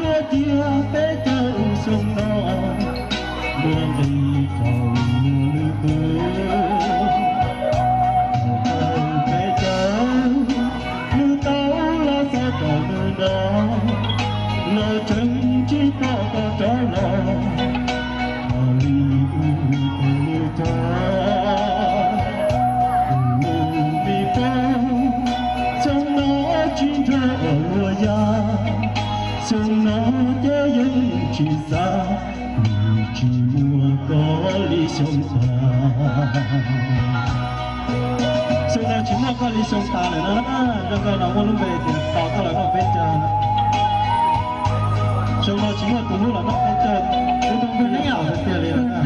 Yuav tias peb caug xyoo no, muaj nqis rau lwm tus, peb caug nws tau los txog rau nws no, los tseem tsis pom koj rov los. Ua li ub tes li cog, tus lub me pog, xyoo no tsis nrog luag ya, xyoo no ces yeej tsis xav, tsis muaj koj li xyoo tas. Xyoo no tsis muaj koj li xyoo tas lawm na, zoo nkaus no muaj lub npe tias tos koj los noj peb caug. Xyoo no tsis muaj tus hlub los noj peb caug, wb tub npwg neb tos tiag tiag li lawm na.